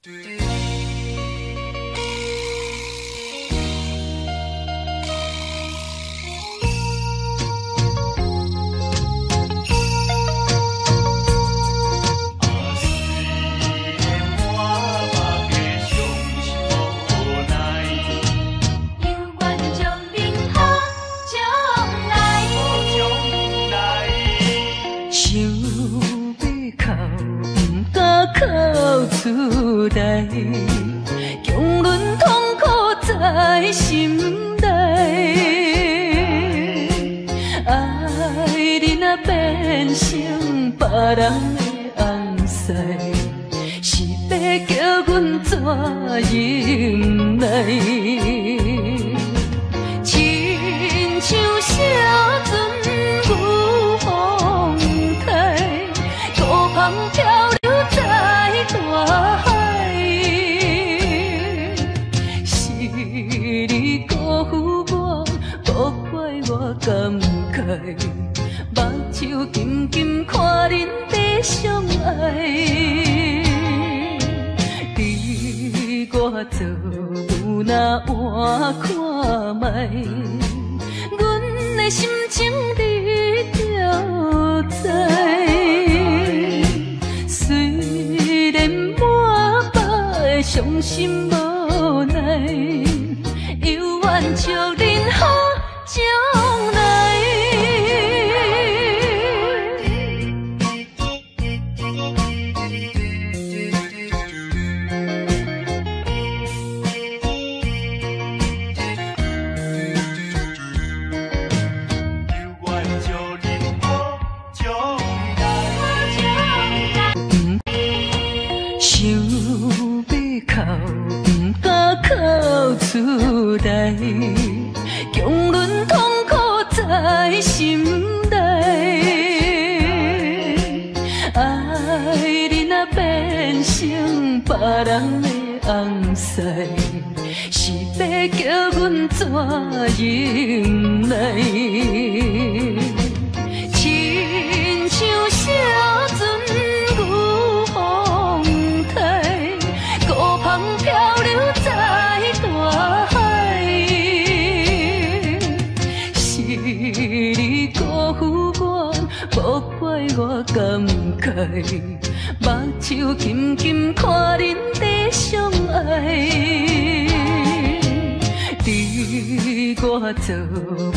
犹原祝恁好将来。想欲哭，毋敢哭出来，强忍痛苦在心内。爱你若变成别人的翁婿，是欲叫阮怎忍耐？亲像小船遇风台，孤帆漂流在大海。是你辜负我，无怪我感慨，目睭金金看恁在相爱，你我做母若换看觅，阮的心情你著知。虽然满腹的伤心无奈，犹原祝恁好将来。想欲哭，毋敢哭出来，强忍痛苦在心内。爱你若变成别人的翁婿，是欲叫阮怎忍耐？亲像小船遇风台，孤帆漂流在大海。是你辜负我，无怪我感慨，目睭金金看恁在相爱，你我做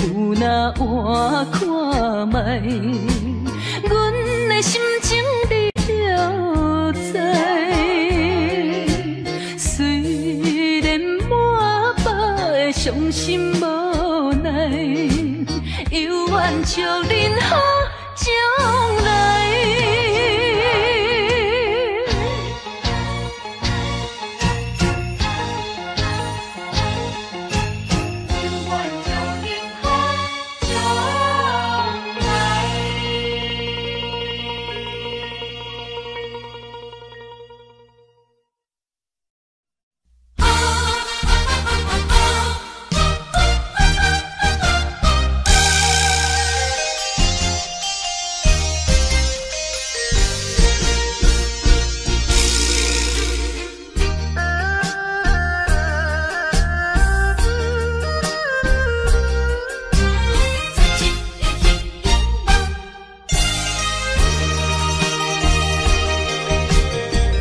母若换看觅，阮的心情你著知。虽然满腹的伤心无奈，犹原祝恁好将来。犹原祝恁好将来。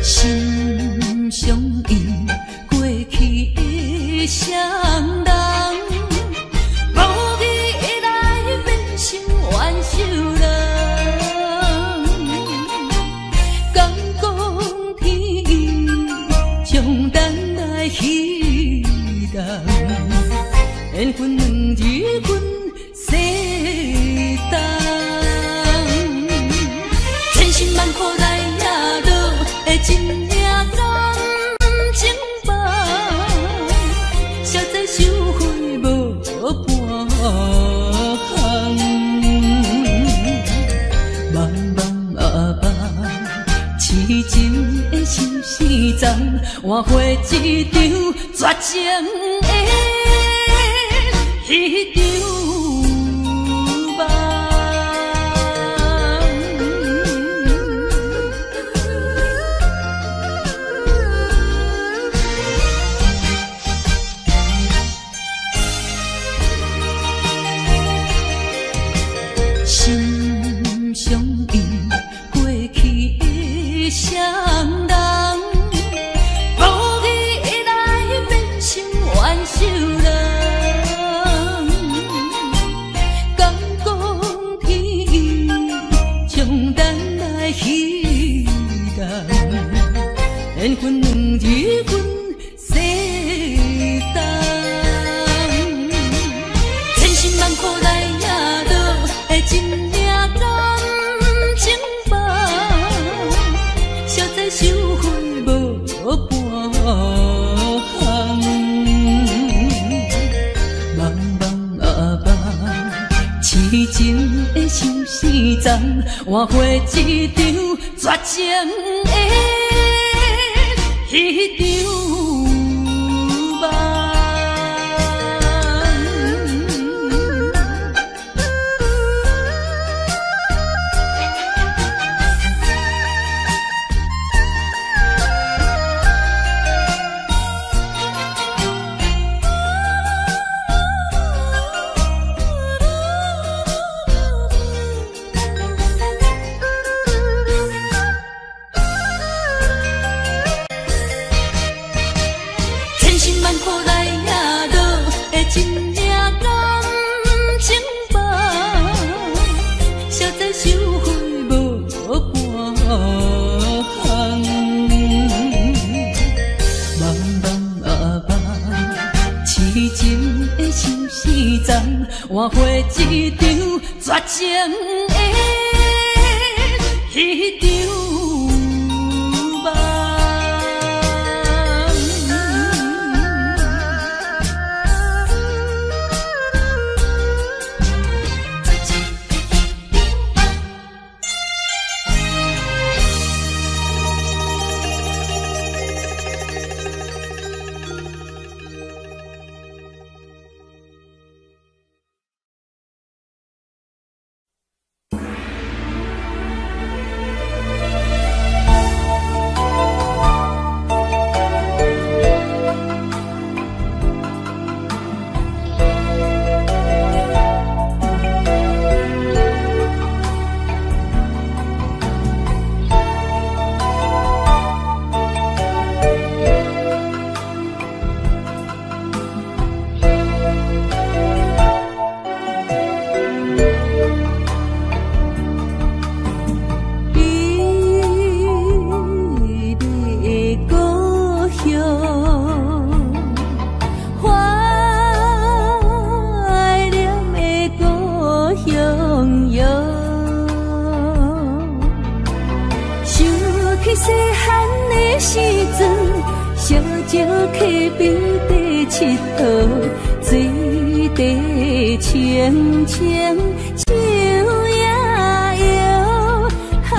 心相印，过去的双人，无义的来变成冤仇人。敢讲天意将咱来戏弄，缘分两字分西东，千辛万苦来也落的一领感情梦，谁知收费无半项。茫茫阿爸，痴情的相思重，换回一场绝情的彼场梦。緣分兩字阮世重，千辛萬苦來也落的一領感情網，熟知收費無半項。茫茫啊茫，痴情的相思重，換回一場絕情的彼場夢。千辛萬苦來也落的一領感情網，熟知收費無半項。茫茫啊茫，痴情的相思重，換回一場絕情的彼場夢。美麗的故鄉，懷念的故鄉喲。想起細漢的時陣，相招溪邊在𨑨迌，水塊清清唱呀搖。啊，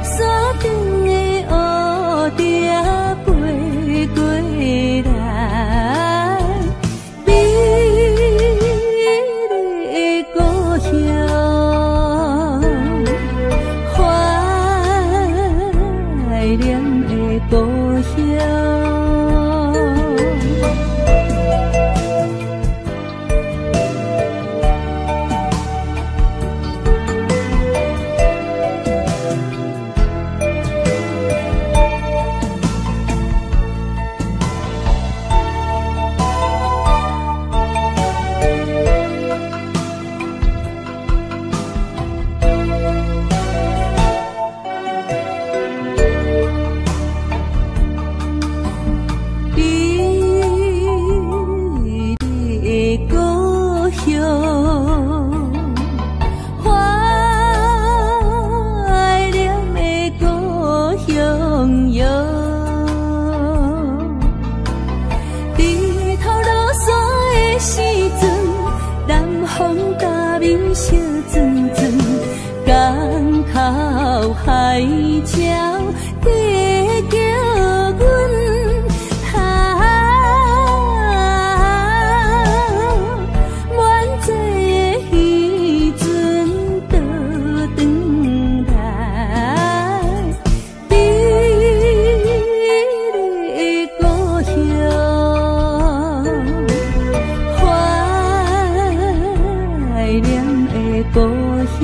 山頂的烏蝶飛過來，美麗的故鄉，懷念的故鄉。美麗的故鄉，懷念的故鄉喲。日頭落山的時陣，南風甲面相陣陣，港口海鸟在叫阮。啊，满载的渔船倒转来，美丽的故鄉，懷念的故鄉。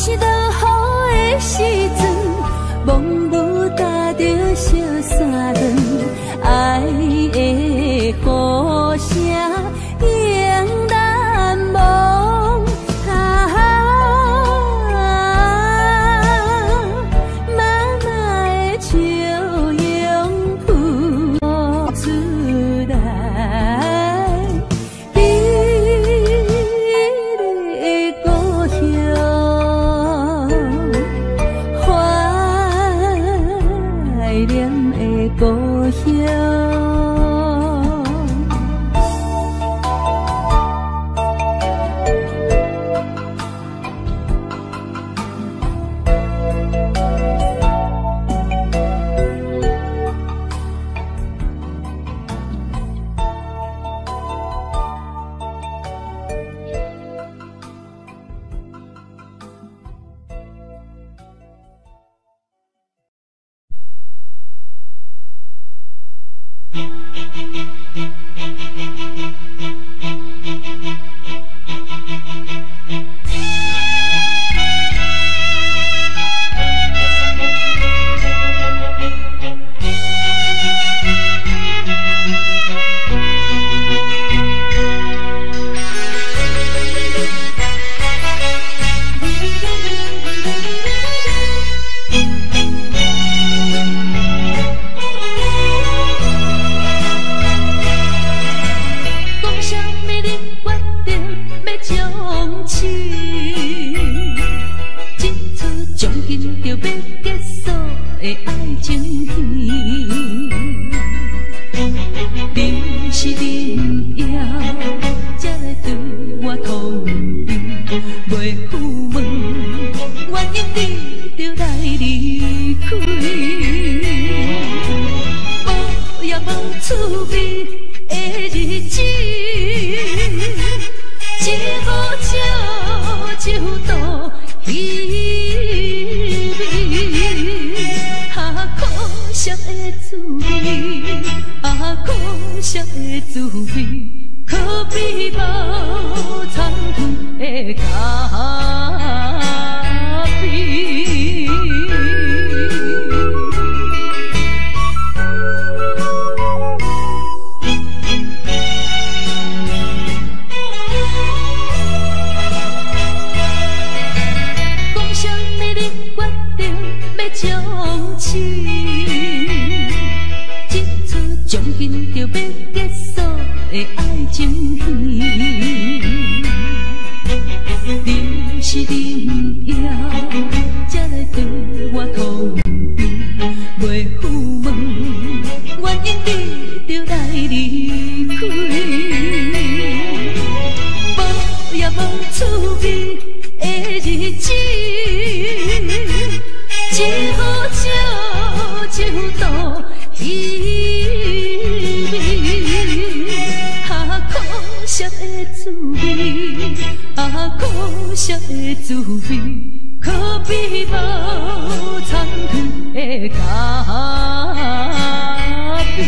是落雨的時陣，摸無踏著小三頓，愛的雨聲永難忘。啊，媽媽的笑容浮出來，美麗的故鄉，懷念的故鄉。講啥物你決定欲終止？這齣將近著欲結束的愛情戲，你是恁枵，才來對我通知，袂赴問原因，你著來離開。無也無滋味的日子，一壺酒酒倒稀微，啊，苦澀的滋味，啊，苦澀的滋味，可比無餐吞的咖啡。講啥物你決定欲終止？這齣將近著欲結束的愛情戲，你是恁枵，才來對我通知，袂赴問原因，你著來離開。無也無滋味的日子，一壺酒酒倒稀微，啊，苦澀的滋味，啊，苦澀的滋味，可比無餐吞的咖啡。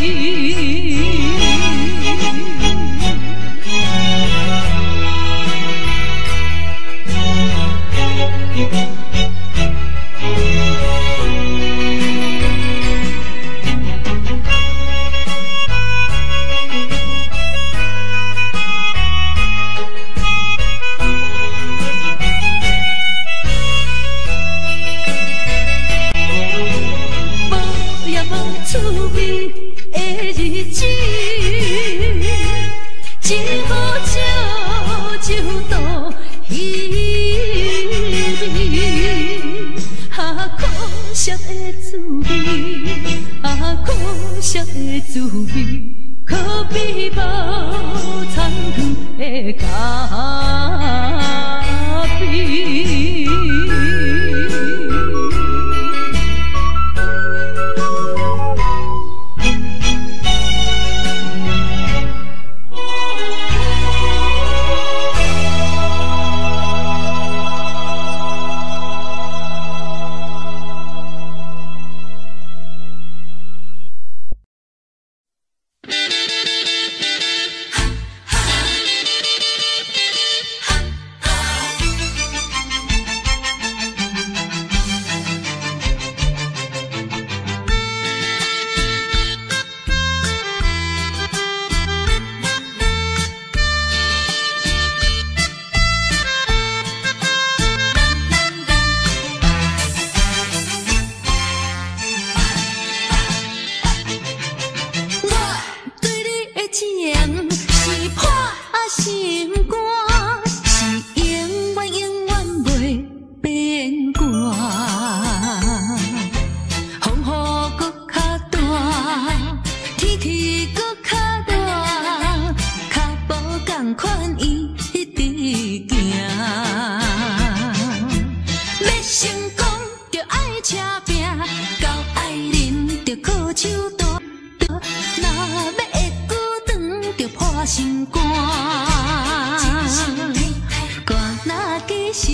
無也無滋味的日子，一壺酒酒倒稀微，啊，苦澀的滋味，啊，苦澀的滋味，可比無餐吞的咖啡。哈。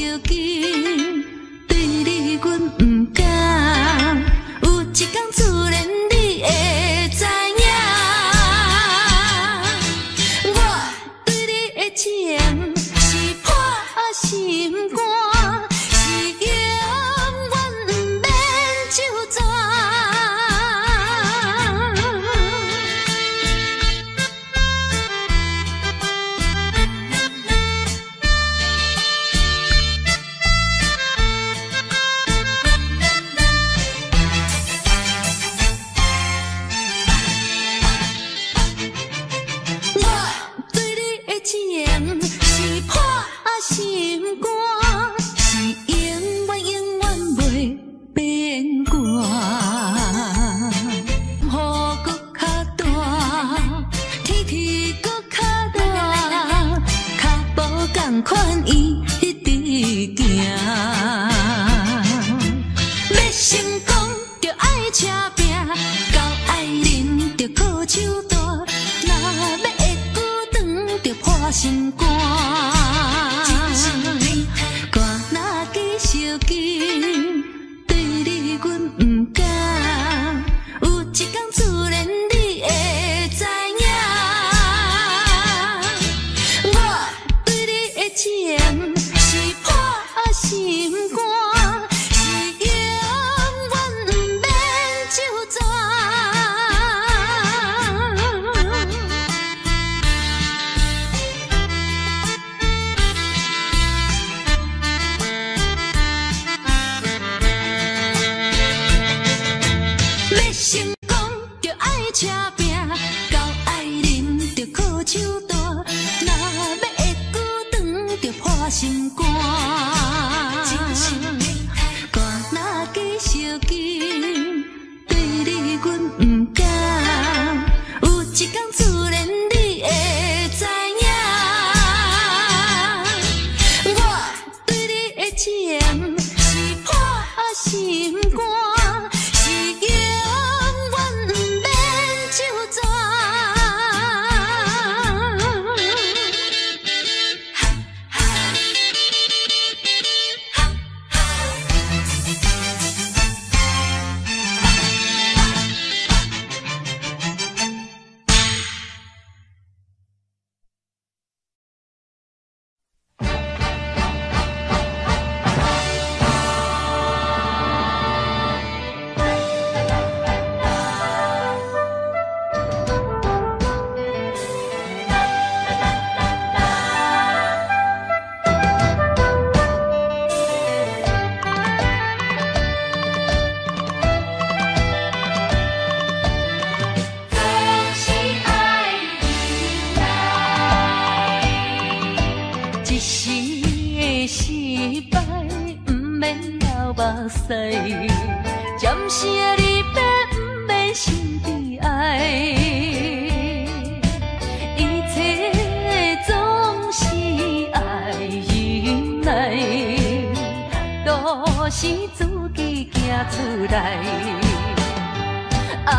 相见，对你阮毋甘。有一天自然你會知影，我對你的情是破心肝，是永遠毋免手轉。我對你的情是破心肝，是永遠永遠袂變卦。雨閣較大，天氣閣較熱，腳步仝款伊一直行。欲成功就愛車拚，交愛人就靠手段，若欲會久長就破心肝。歌若支相見，對你阮毋甘。有一天自然你會知影，我對你的情是破心肝，是永遠毋免手轉。欲成功就愛車拚，交愛人就靠手段，若欲會久長就破心肝。歌若支相見，對你阮毋甘。有一天自然你會知影，我對你的情是破心肝，是永遠毋免手轉。總是愛忍耐。一時的失敗，毋免流目屎；暫時的離別，毋免心悲哀。一切總是愛忍耐，路是自己行出來。啊，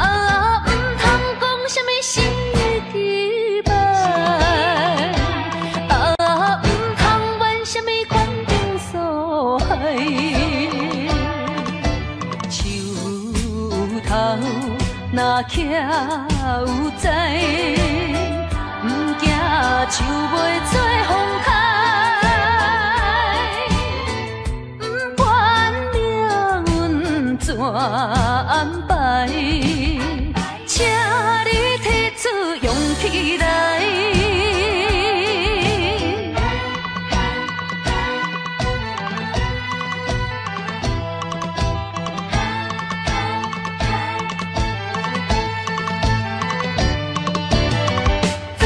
毋通講啥物死乞白，啊，毋通怨啥物環境所害。樹頭若徛有知，毋驚樹袂做風開。不管命運怎安排，請你提出勇氣來。總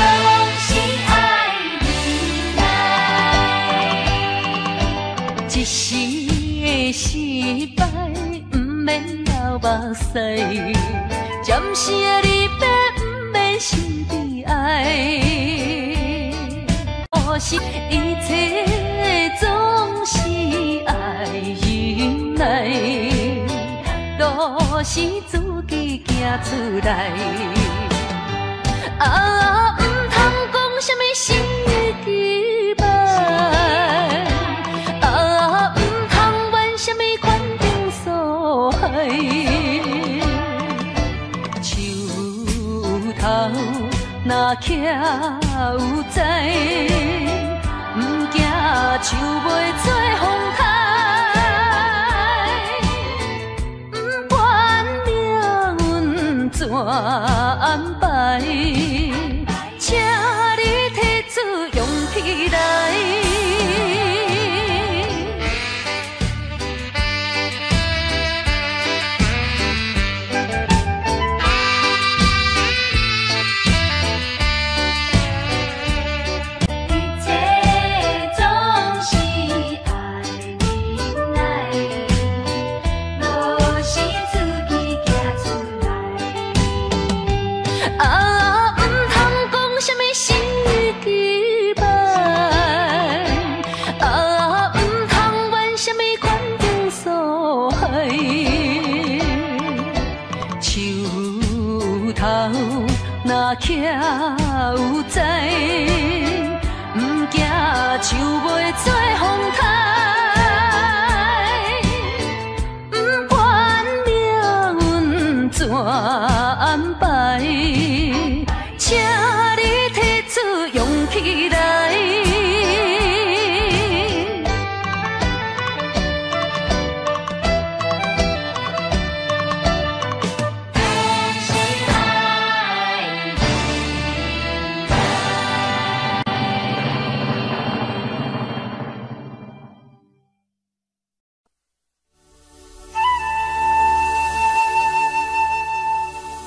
是愛忍耐。一時的失敗，毋免流目屎；暫時的離別，毋免心悲哀。可是一切總是愛忍耐，路是自己行出來。啊，毋通講啥物死乞白，啊，若徛有知，毋驚樹袂做風颱，毋管命運怎安排，請你提出勇氣來。一切總是愛忍耐，無是自己行出來。啊，毋通講啥物死乞白，啊，毋通玩啥物款頂所害。樹頭若徛有知，毋驚樹袂做風颱，毋管命運怎安排，請你提出勇氣來。是愛忍耐。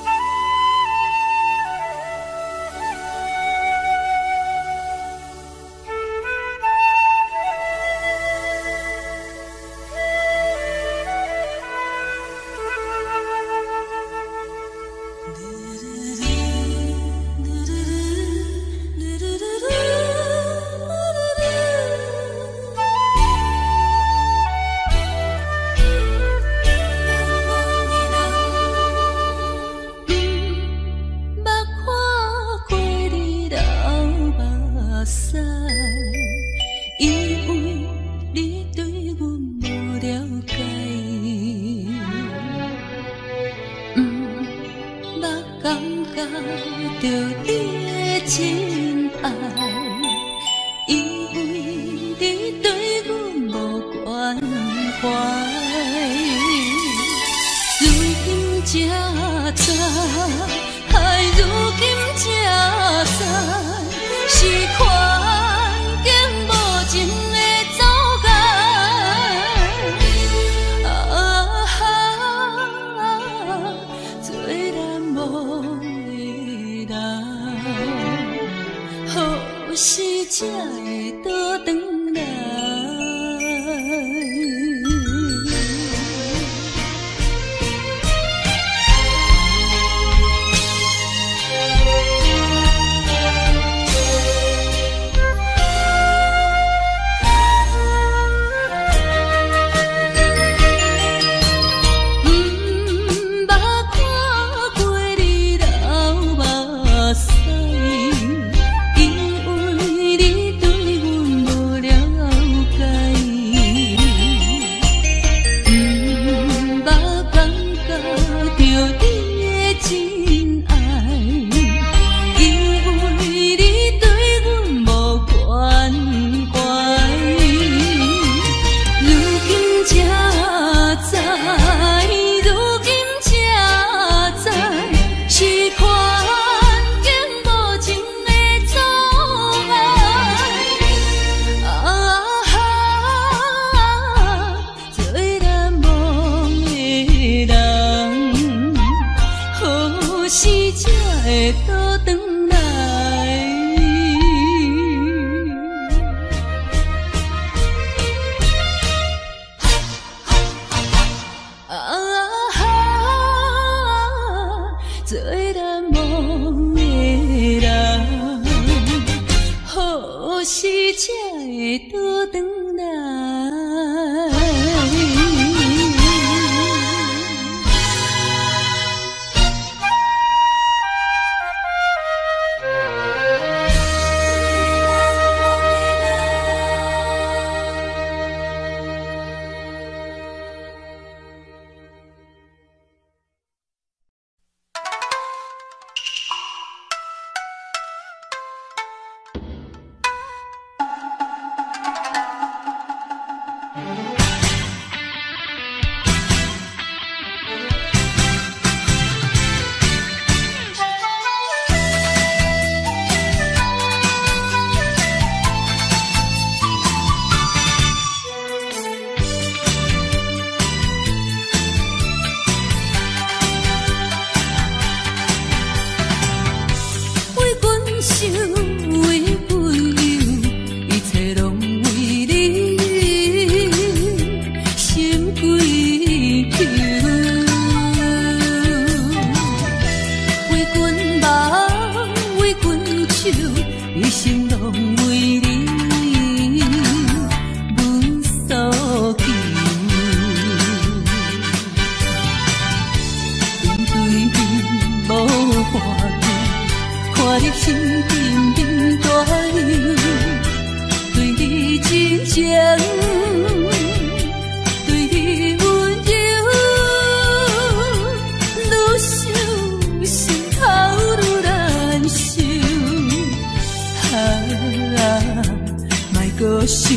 閣想，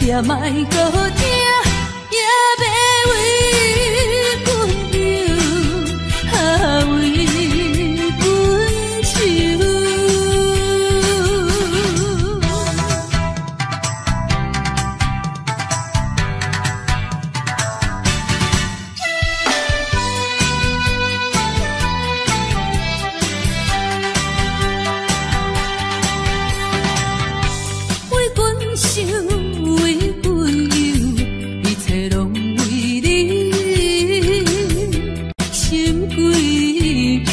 也莫閣疼，也欲為阮憂，啊為阮愁。為阮想，為阮憂，一切攏為你心跪求。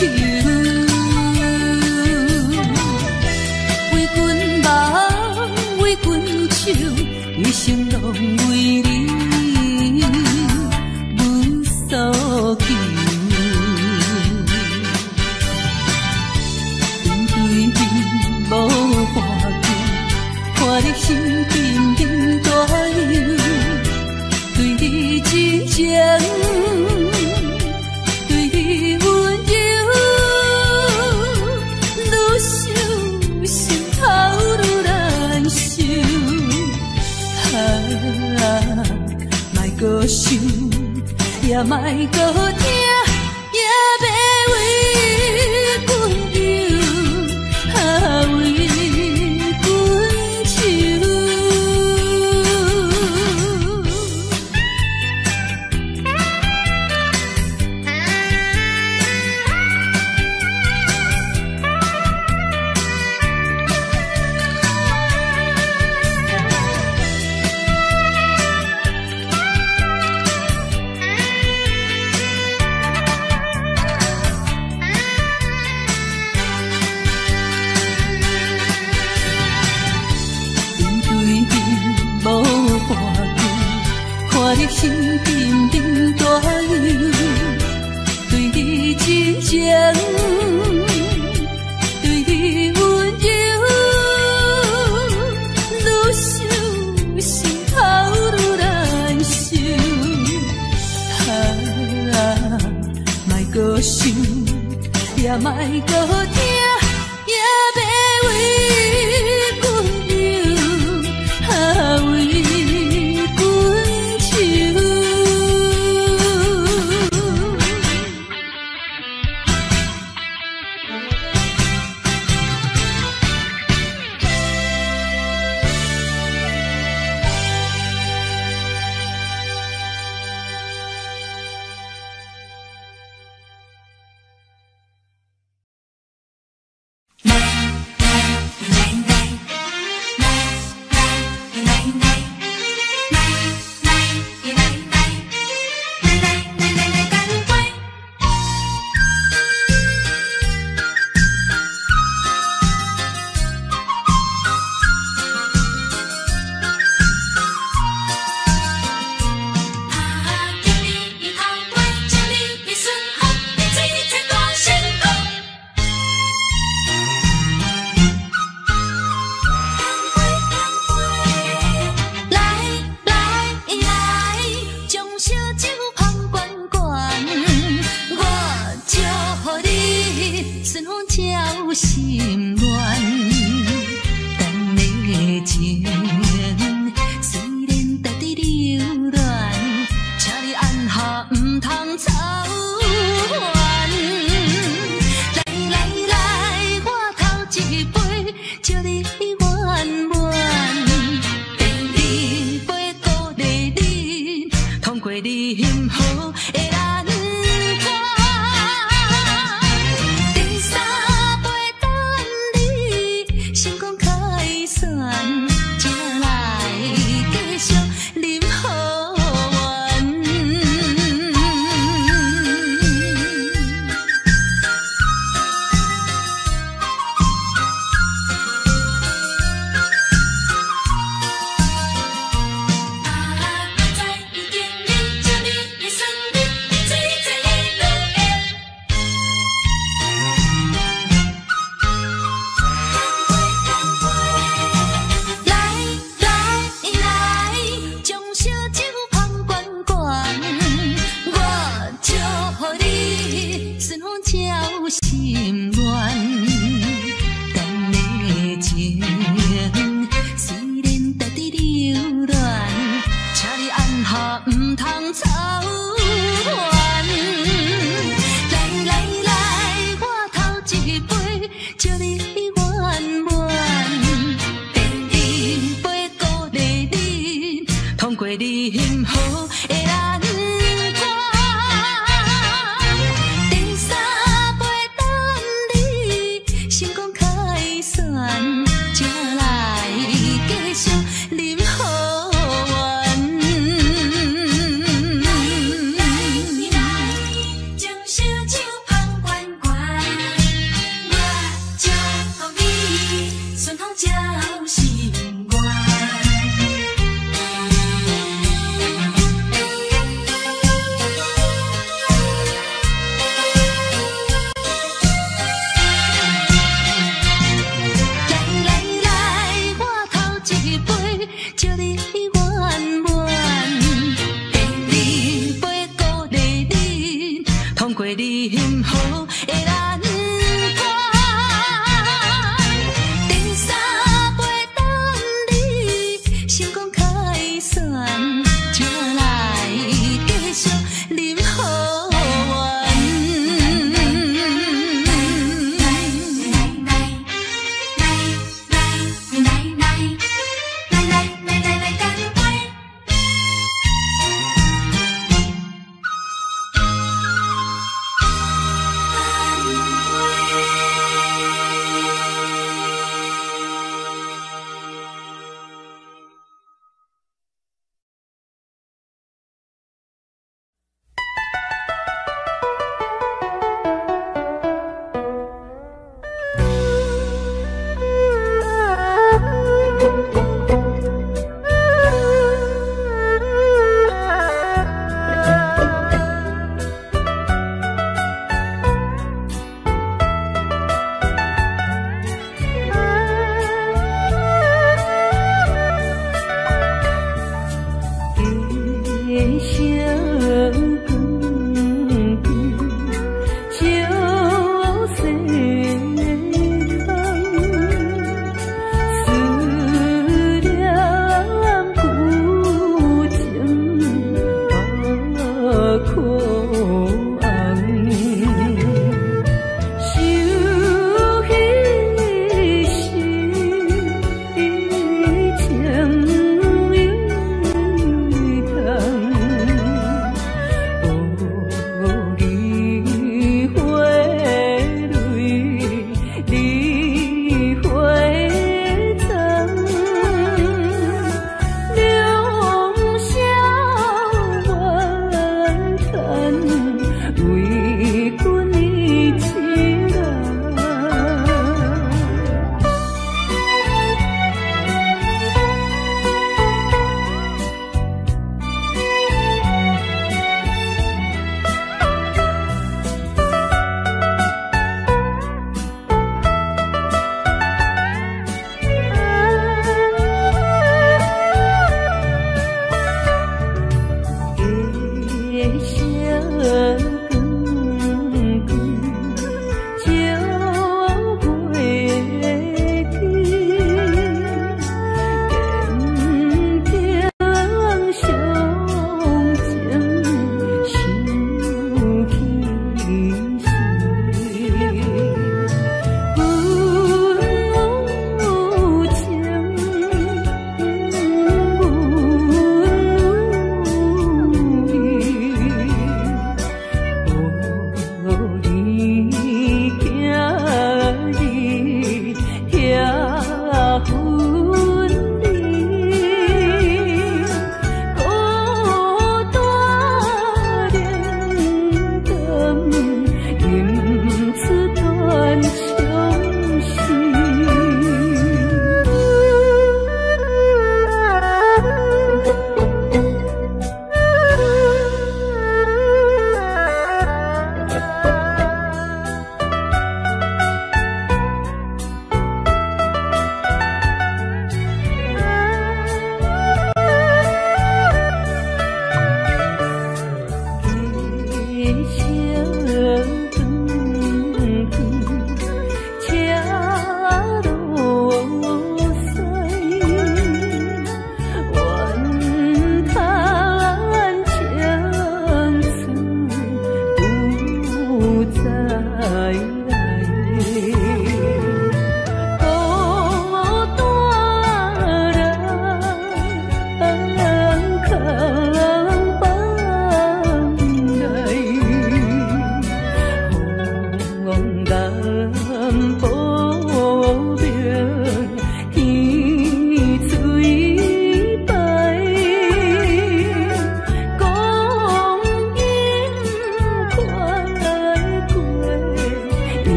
為阮夢，為阮愁，一生攏為你無所求。面對面無話求，看你心緊緊大憂，對你真情，對你溫柔，愈想心頭愈難受。啊，莫閣想，也莫閣疼，也欲為阮憂，啊為阮愁。面對面無話求，看你心緊緊大憂，對你真情，對你溫柔，愈想心頭愈難受。啊，莫閣想，也莫閣疼，也欲為阮憂，啊為阮愁。啊，我知已經你，祝你的順利。下毋通草原。來來來，我頭一杯，祝你圓滿。第二杯鼓勵你，通過任何的難關。第三杯等你成功凱旋，才來繼續啉好緣。來來，將燒酒捧懸懸，我祝福你順風照心願。來來來，我頭一杯，祝你圓滿。第二杯鼓勵你，通過任何的難關。第三杯等你成功凱旋，才來繼續啉好緣。來來來來來來來來來來乾杯！家声光光，笑世空，思念旧情目眶紅。想彼時情猶痛，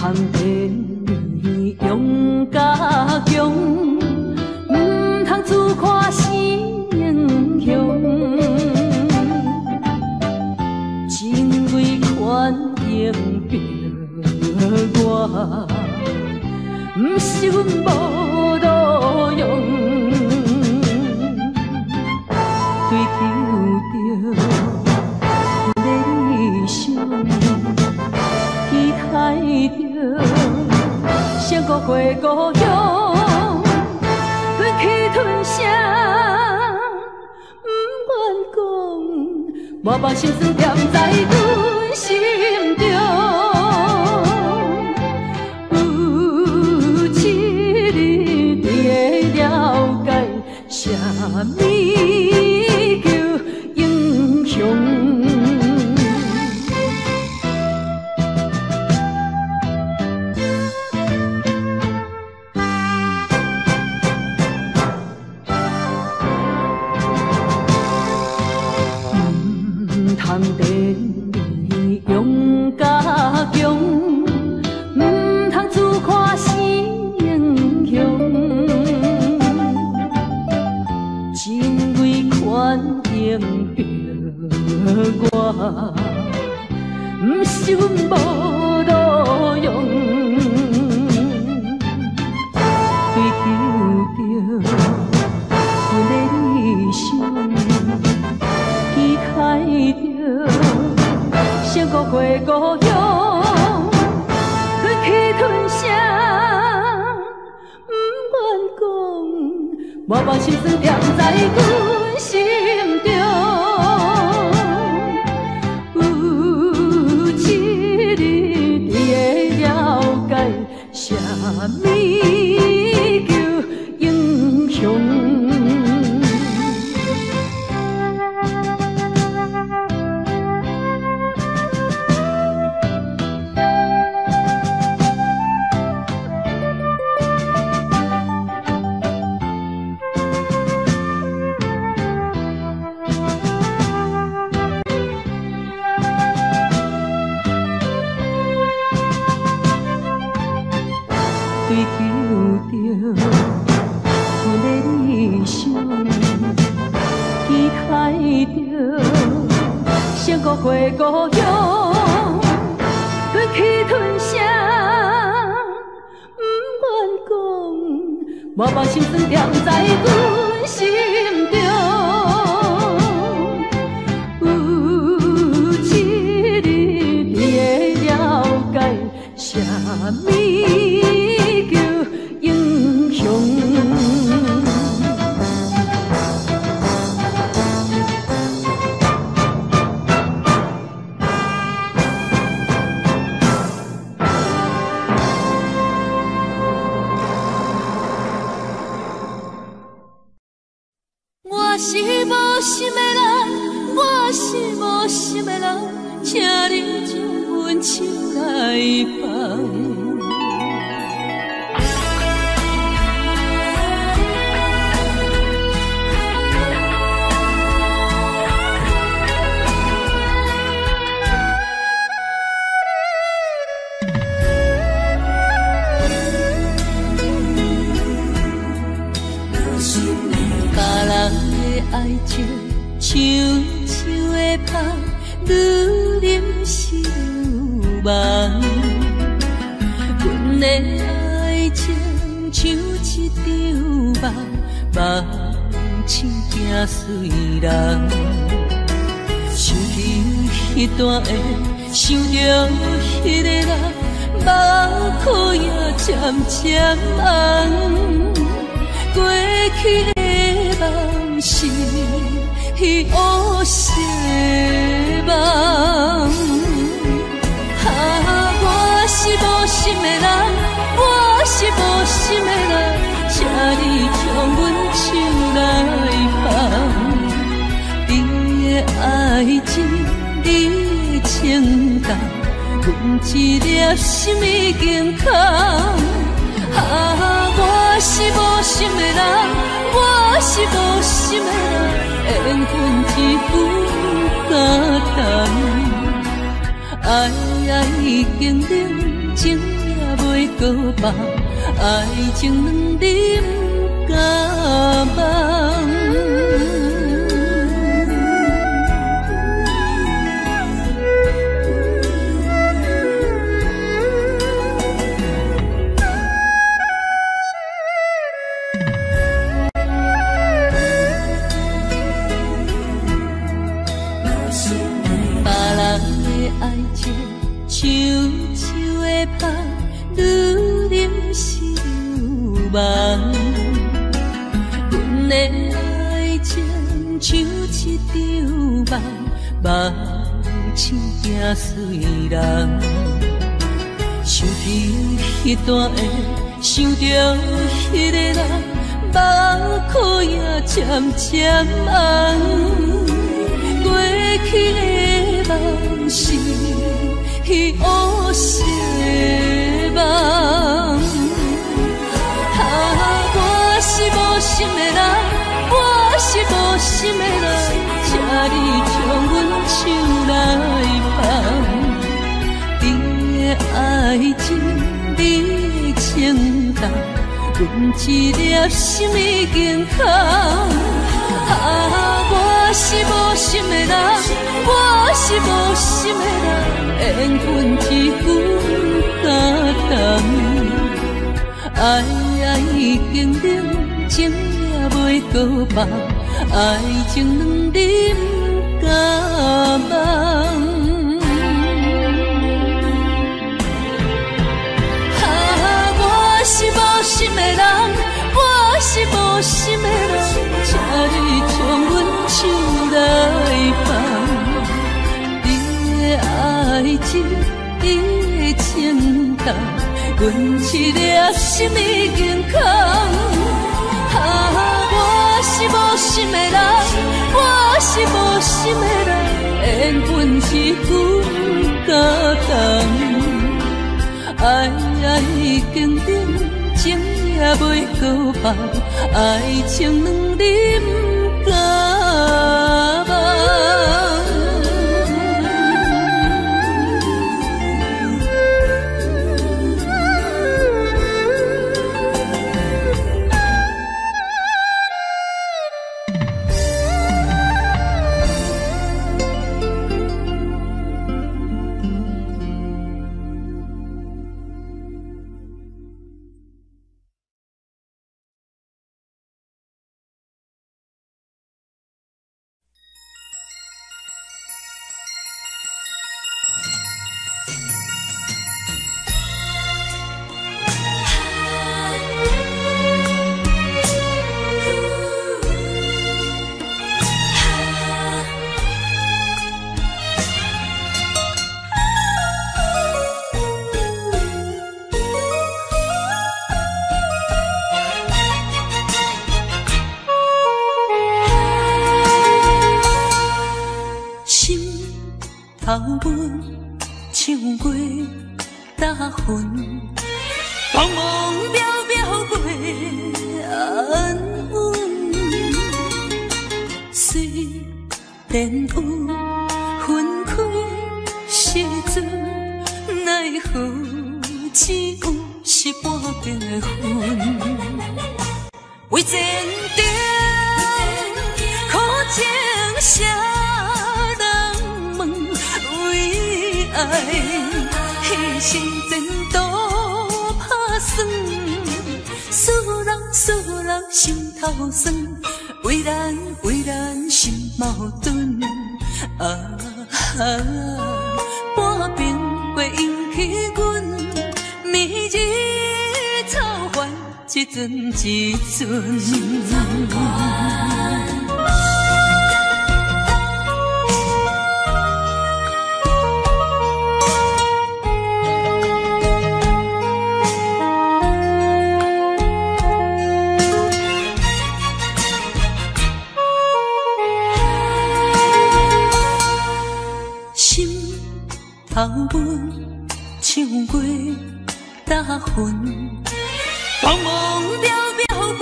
通等你勇敢强，毋通自看是英雄。情为款应逼我，毋是阮无路用，追求著阮的理想，期待著胜过回故乡，忍气吞声，毋愿讲，无把心酸踮在阮心中。有一日你会了解，啥物叫英雄。毋通等你勇敢强，毋通自看是英雄。情为款应逼我，毋是阮无路用，追求著阮的理想，期待著胜过回故乡，忍气吞声，毋愿讲，无把心酸踮在阮心中。有一日你会了解，啥物叫英雄。追求著阮的理想，期待著胜过回故乡，忍气吞声，毋愿讲，无把心酸踮在阮心中。有一日你会了解，啥物叫英雄。我是无心的人，我是无心的人，请你将阮手来放。别人的爱情像树的香，愈啉是愈梦。阮的爱情像一场梦，梦醒惊随人。想起彼段的，想著彼个人，目眶也渐渐红。过去的梦是乌色梦。啊，我是无心的人，我是无心的人，请你将阮手来放。你的爱情，你的情重，阮一粒心已经空。啊，我是无心的人，我是无心的人，缘分一分不敢谈。爱已经冷，情也阁放，爱情两字不敢放。别人的爱情像树的香，愈啉是愈梦。阮的爱情像一场梦，梦醒惊随人。想起彼段的，想著彼个人，目眶也渐渐红。过去的梦是彼乌色梦。啊，我是无心的人，我是无心的人，请你将阮手来放。你的爱情，你的情重，阮一粒心已经空。啊，我是无心的人，我是无心的人，缘分一句不敢谈。爱已经冷，情也袂阁放，爱情两字不敢放。啊，我是无心的人，我是无心的人，请你将阮手来放。你的爱情，你的情重，阮一粒心已经空。啊，我是无心的人，我是无心的人，缘分一句不敢谈。爱已经冷，情也袂阁放，爱情两字不敢放。头阮唱过大云，茫茫渺渺袂安稳。虽然有分开时阵，奈何只有是半边的云。为前程苦情谁人问？为爱牺牲前途拍算，思人思人心头酸，为难为难心矛盾。啊，半边过引起阮，明日草原一阵一阵。心头阮唱过大云，茫茫渺渺袂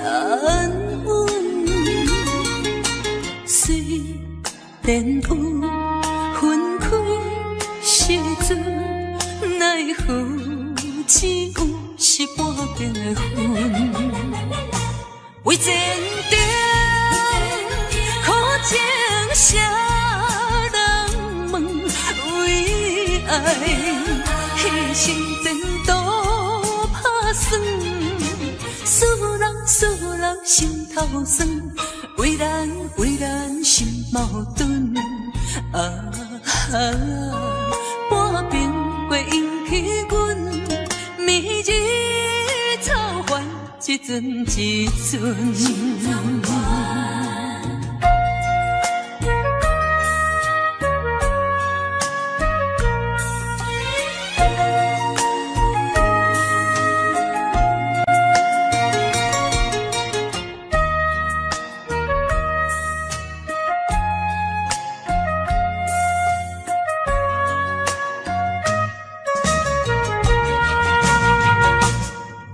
安稳。虽然有分开时阵，奈何只有是半边的云。为前程，苦情谁人问？为爱，牺牲前途拍算。思人思人心头酸，为难为难心矛盾。啊，半边过引起阮，暝日草原一阵一阵。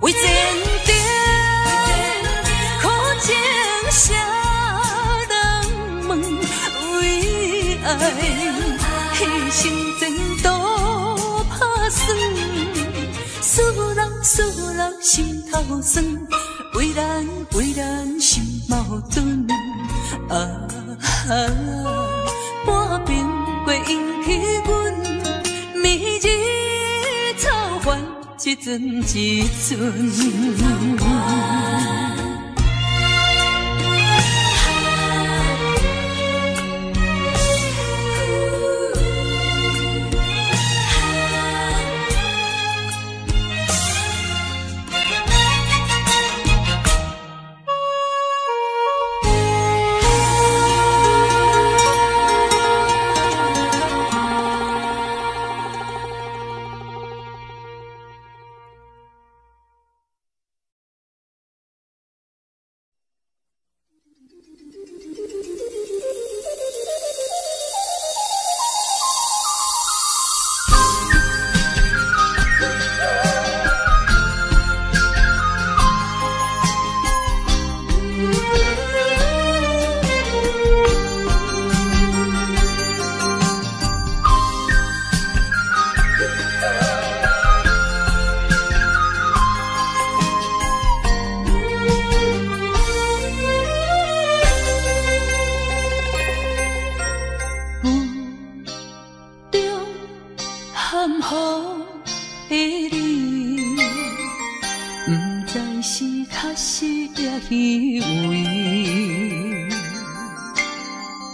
为前程，苦情谁人问？为爱，牺牲前途拍算。思人思人心头酸，为难为难心矛盾。啊，半边过引起阮，暝日草原一阵一阵。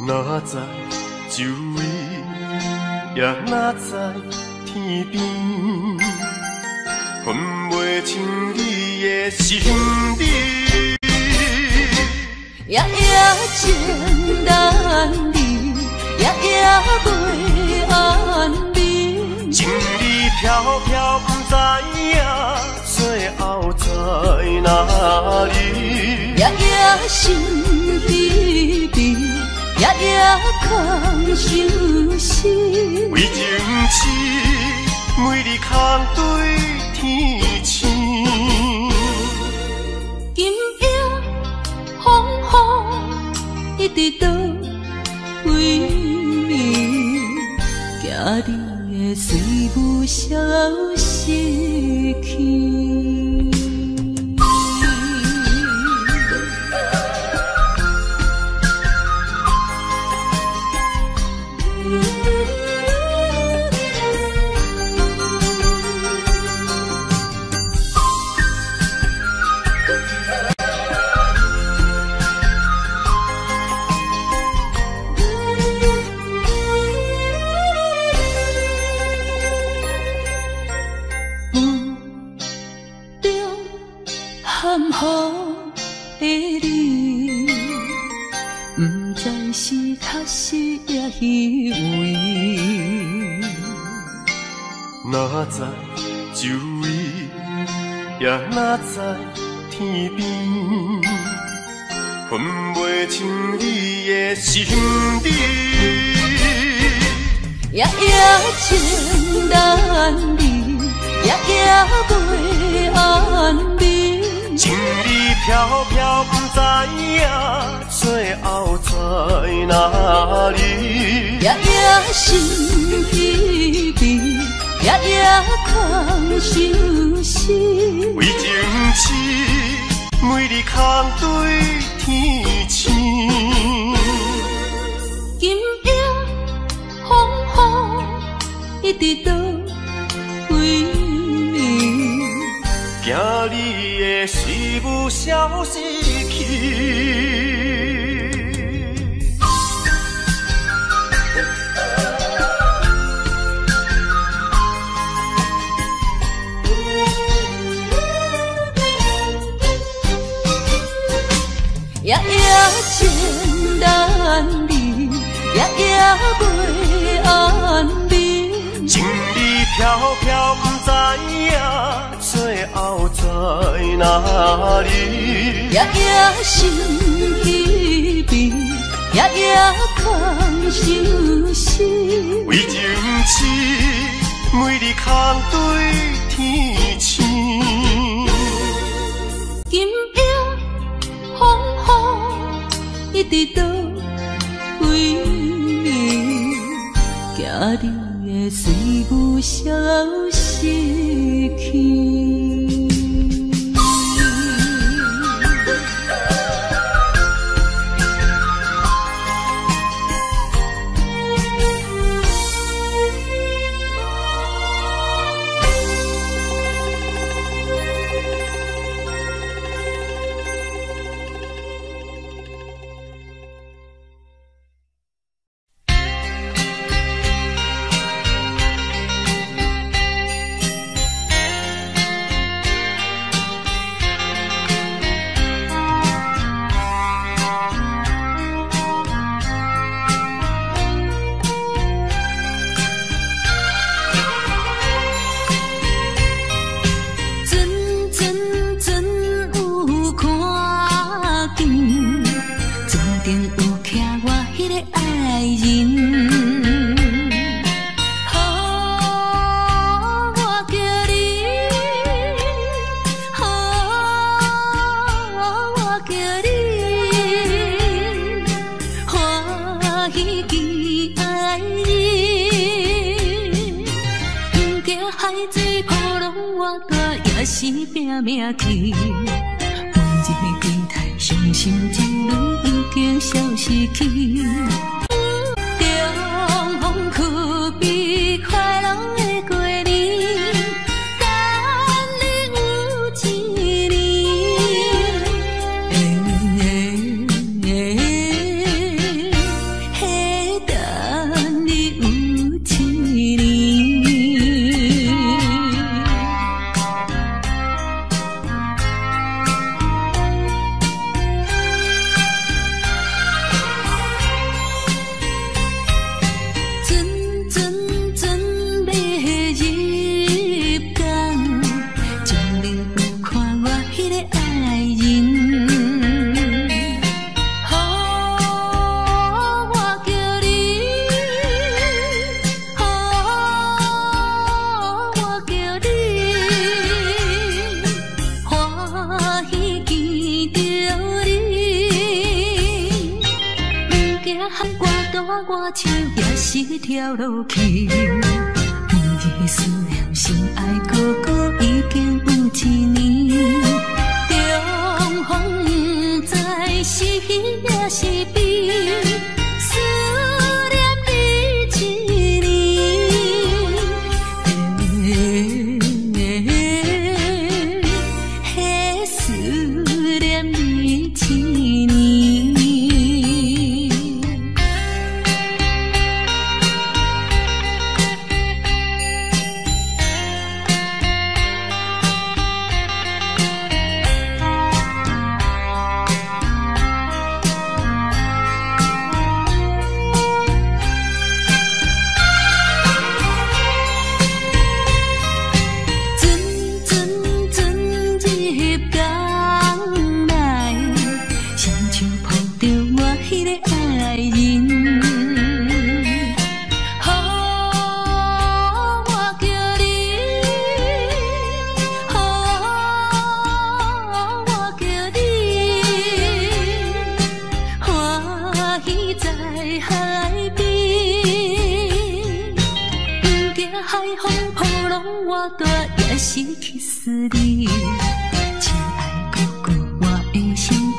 哪知周围，也哪知天边，分袂清你的心理。夜夜情难离，夜夜袂安眠。情理飘飘，不知影最后在哪里。夜夜心悲悲，夜夜空相思。为情痴，每日空对天星。今夜风雨一直倒位暝，惊你会随雾消失去。哪知周围，也哪知天边，分袂清你的心理。夜夜情难离，夜夜袂安眠。情理飘飘，不知影最后在哪里。夜夜心悲悲，夜夜空相思。对天星。今夜风雨一直倒位？惊你的思慕消失去。夜夜情难离，夜夜袂安眠。情理飘飘，不知影最后在哪里。夜夜心彼边，夜夜空相思。为情痴，每日空对天星。今夜风雨一直倒位？惊你的思慕消失去。是拼命去，每日期待伤心情侣已经消失去。重逢可比快乐的过年，等你有一年。等你有一年。跳落去，每日思念心爱哥哥已经有一年。重逢不知是喜也是悲，思念你一年，思念你一年。也是去思你，亲爱哥哥，我的心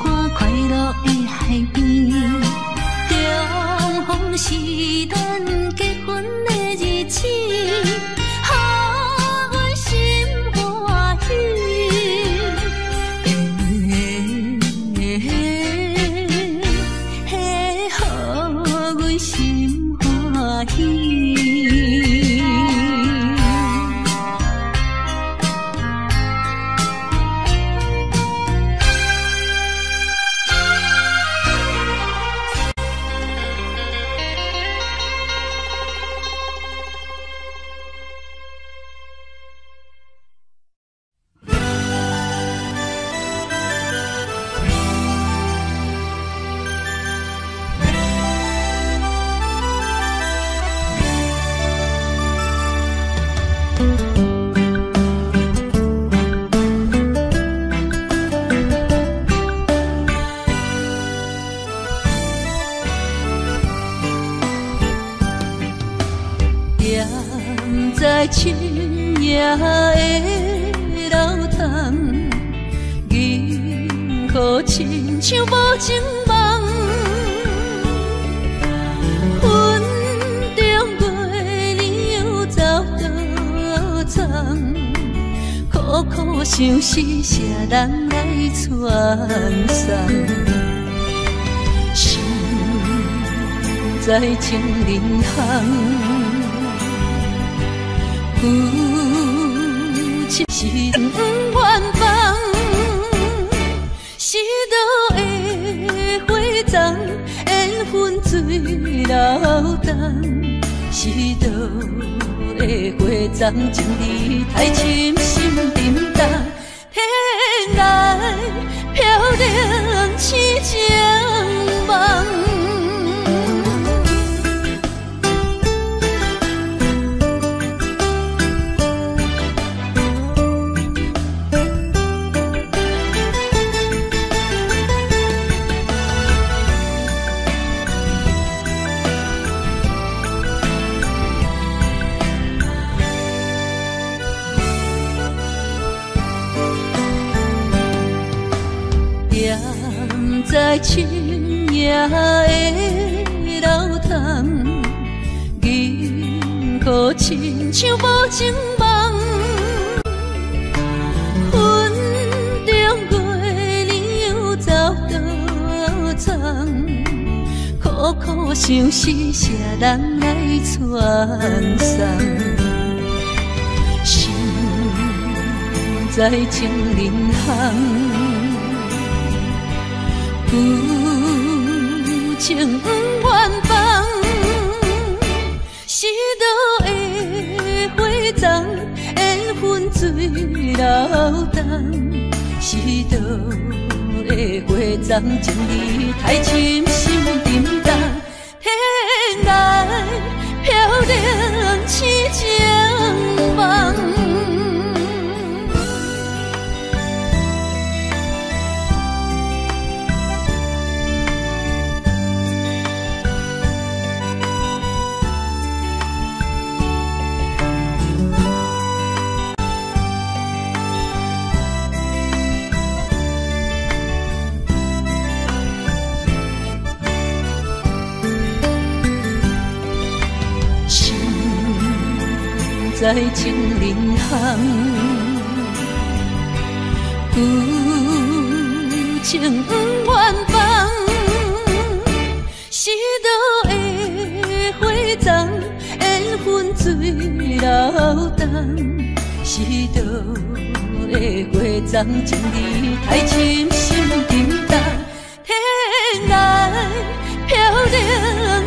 在深夜的流淌，银河亲像无情梦，云中月娘又走倒藏，苦苦相思谁人来传送？心在情人巷。旧情是不愿放，失落的花丛，缘分水流动。失落的花丛，情意太深心沉重，天涯飘零痴情梦。在深夜的流淌，银河亲像无情梦，云中月娘又走倒藏，苦苦相思谁人来传送？心在情人巷。旧情不愿放，失落的花丛，缘分水流动。失落的花丛，情意太深心沉重，天涯飘零痴情梦。在情人巷，旧情不愿放，失落的花丛，缘分水流动。失落的花丛，情意太深心沉重，天涯飘零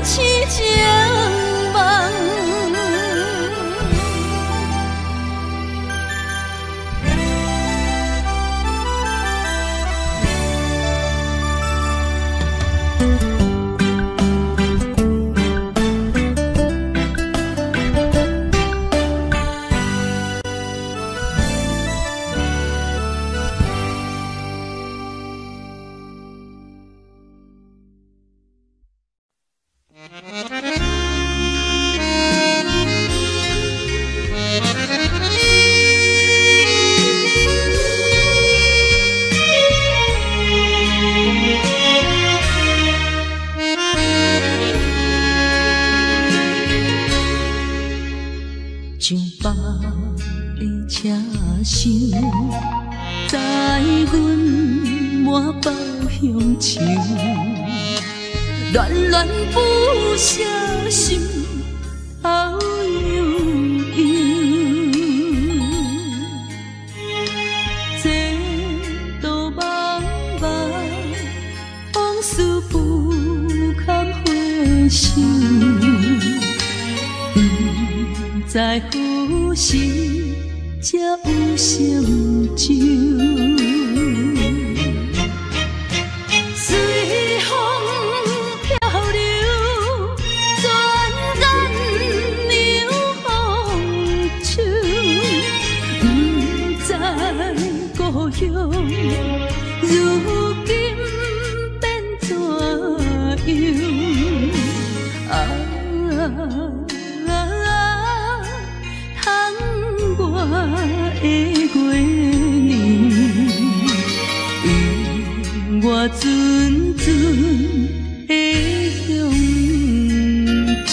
痴情梦。上百个车厢，载阮满腹乡愁，恋恋不舍心头悠悠。前途茫茫，往事不堪回首。不知何时才有成就。随风飘流，转眼凉风秋。不知故乡如今变怎样？啊！的月娘，予我阵阵的乡愁。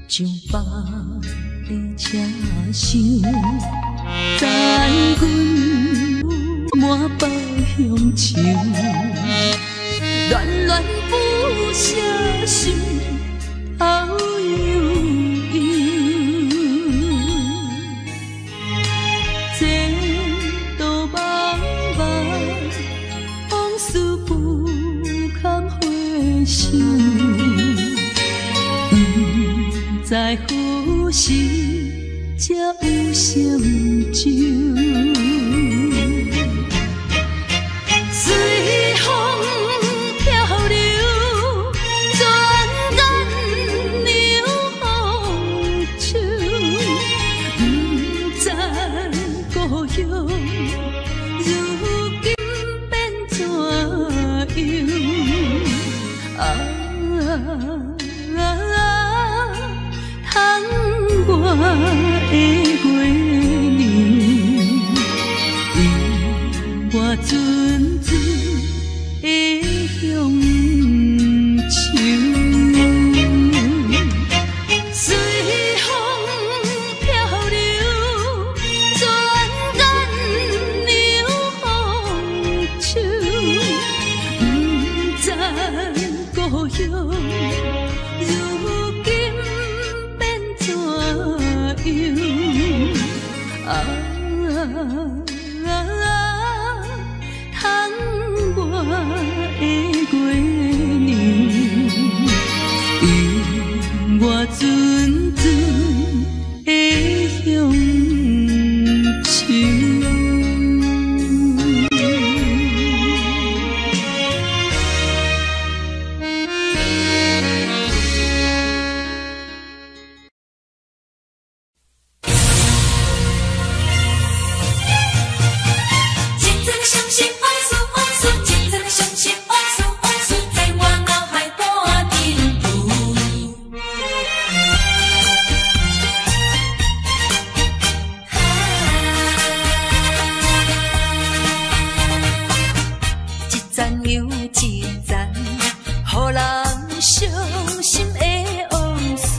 上班的车厢，载阮满腹乡愁，恋恋不舍心头悠悠。前途茫茫，往事不堪回首。不知何时才有成就。随风飘流，转眼凉风秋。不知故乡如今变怎样？啊！窗外的月娘，予我阵阵的乡愁。随风飘流，转眼凉风秋。不知故乡如今变怎样？啊！窗外的月娘，予我阵阵的乡愁。真真的相信往事，往事，真真的相信往事，往事在我脑海半顶浮。一层又一层，予人伤心的往事，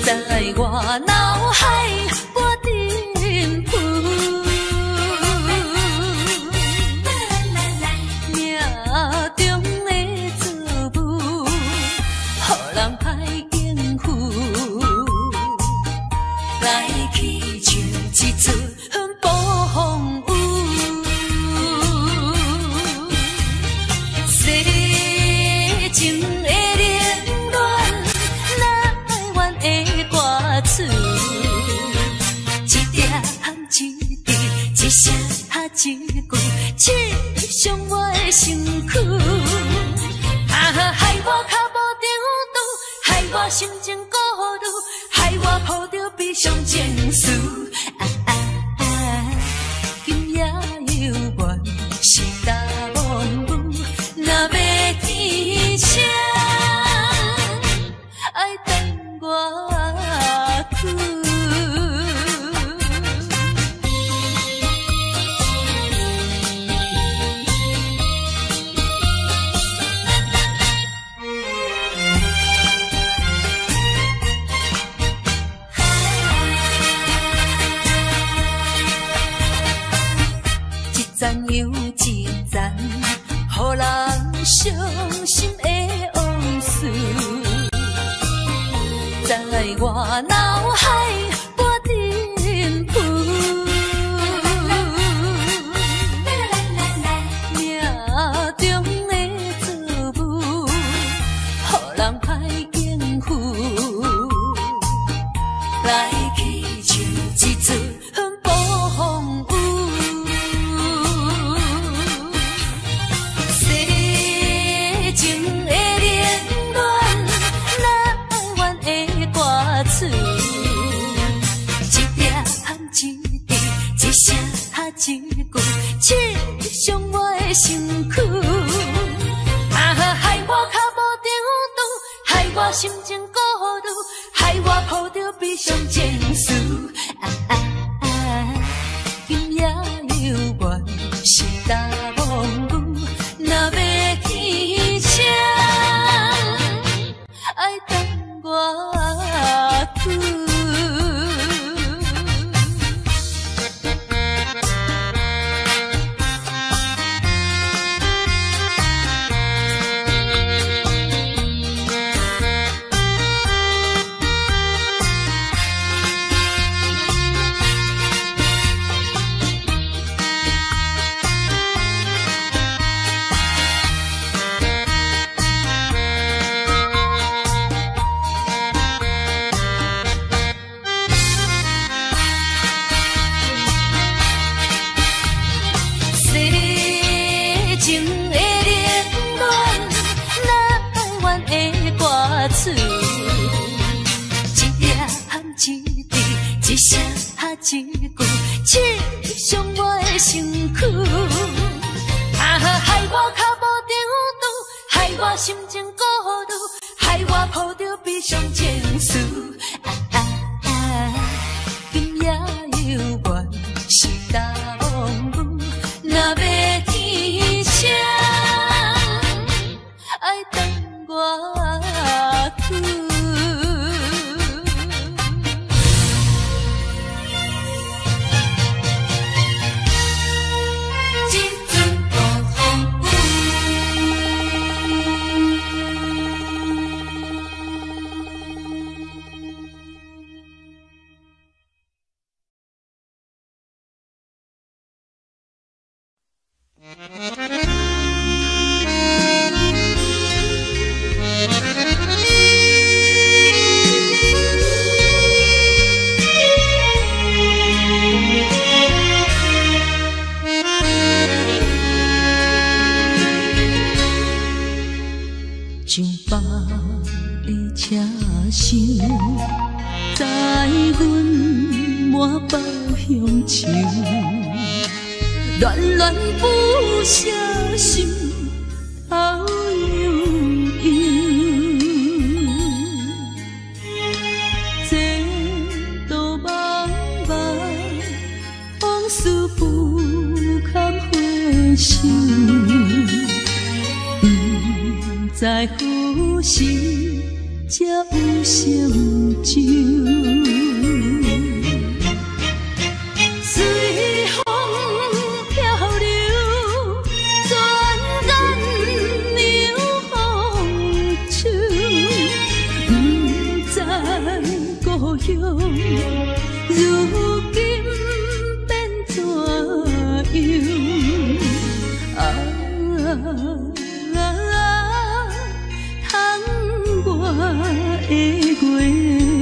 在我脑海半顶浮。命中的造物，予人歹应付。来去像一出暴风雨，世情的冷暖，哪会愿的歌词？一点一滴，一声一句，刺伤我的身躯。啊，害我脚步踉跄，害我心情顾虑，害我抱着悲伤情绪。啊啊啊！今夜犹原是大梦雨，若欲天晴，爱等偌久？一层又一层，予人伤心的往事，在我脑海半顶浮。命中的造物，予人歹应付。来去像一出暴风雨，世情的冷暖，我心情孤独，害我抱著悲傷情緒。啊啊啊！今夜猶原是大風雨，若欲天晴，愛等偌久？一声一句，刺傷我的身軀。啊，害我跤步長拄，害我心情孤獨，害我抱著悲傷情緒。啊啊啊！今夜猶原是大風雨，若欲天晴，愛等偌久？上百个车厢，载阮满腹乡愁，恋恋不舍心头悠悠。前途茫茫，往事不堪回首。不知何时才有成就。随風漂流，轉眼涼風秋。不知故鄉，如今變怎樣？啊！我的月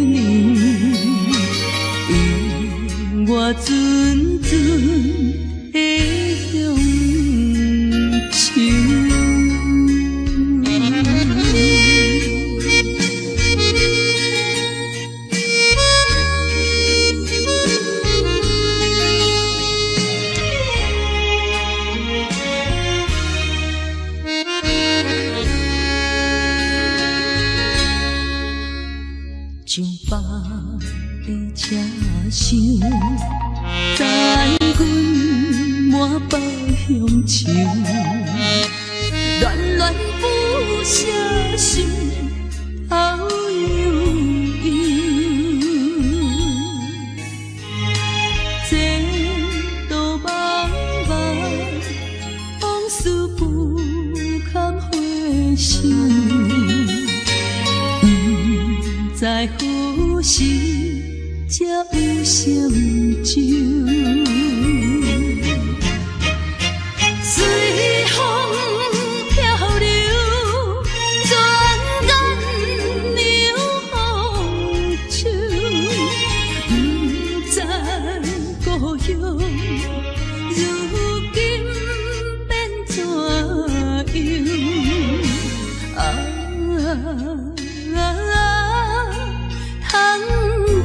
娘，予我陣陣的鄉愁。上百个車廂，載阮滿腹鄉愁，戀戀不捨心頭悠悠。前途茫茫，往事不堪回首。不知何時才有成就。隨風漂流，轉眼涼風秋。不知故鄉，如今變怎樣？啊！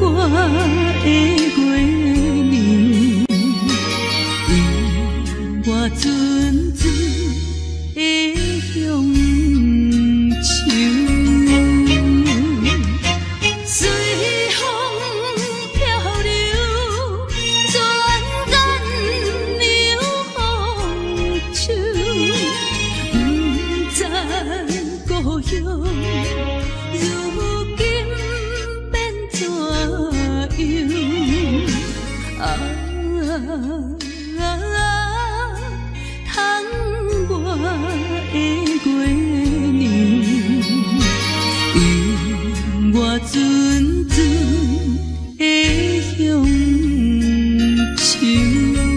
我的月娘，予我陣陣的鄉愁。我陣陣的鄉愁。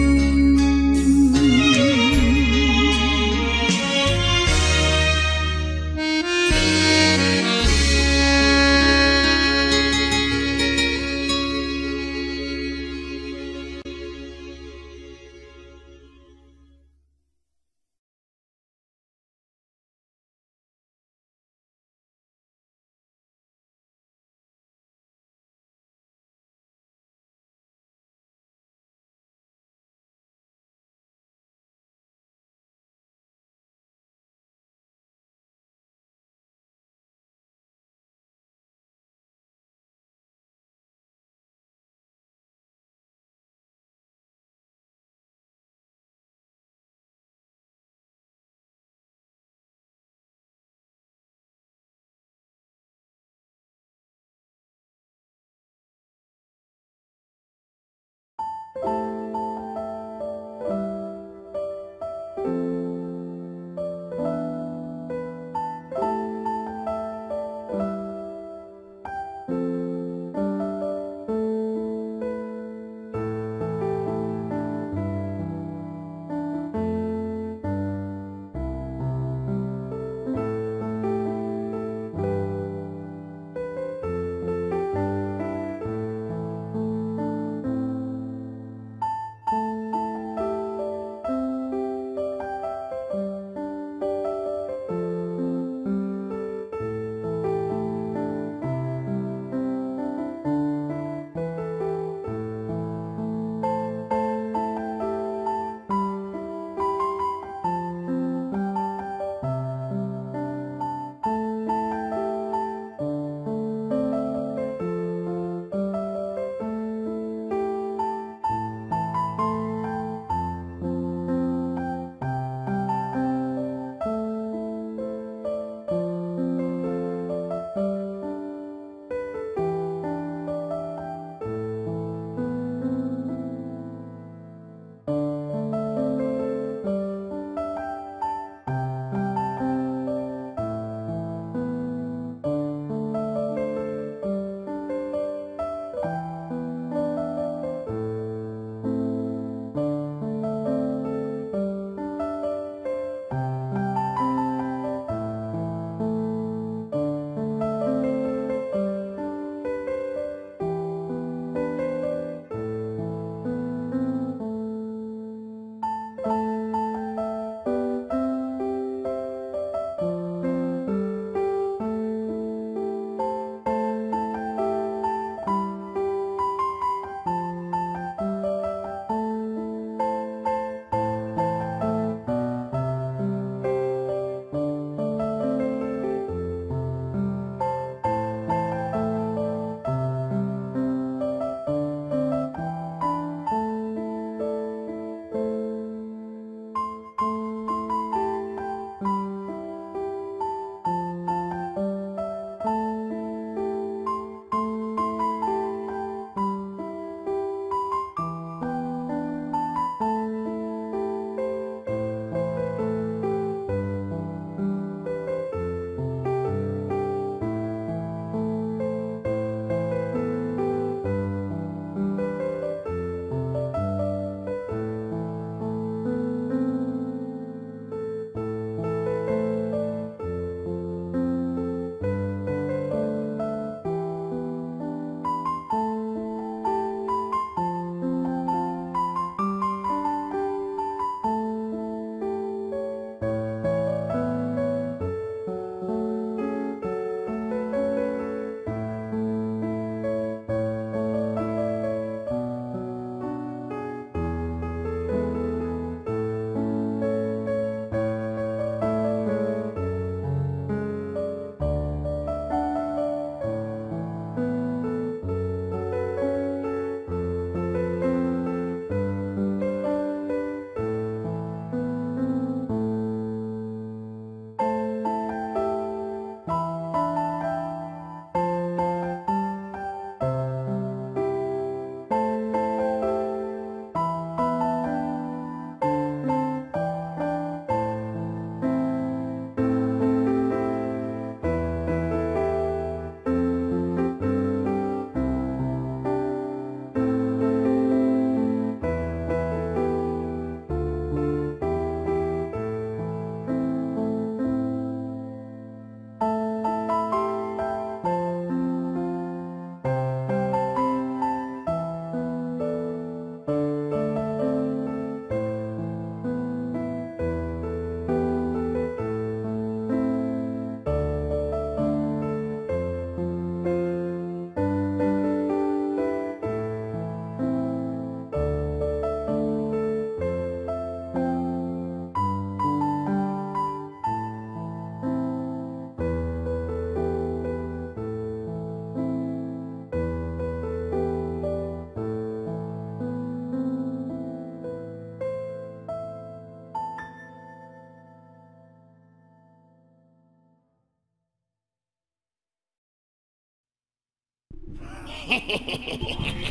嘿嘿嘿嘿嘿。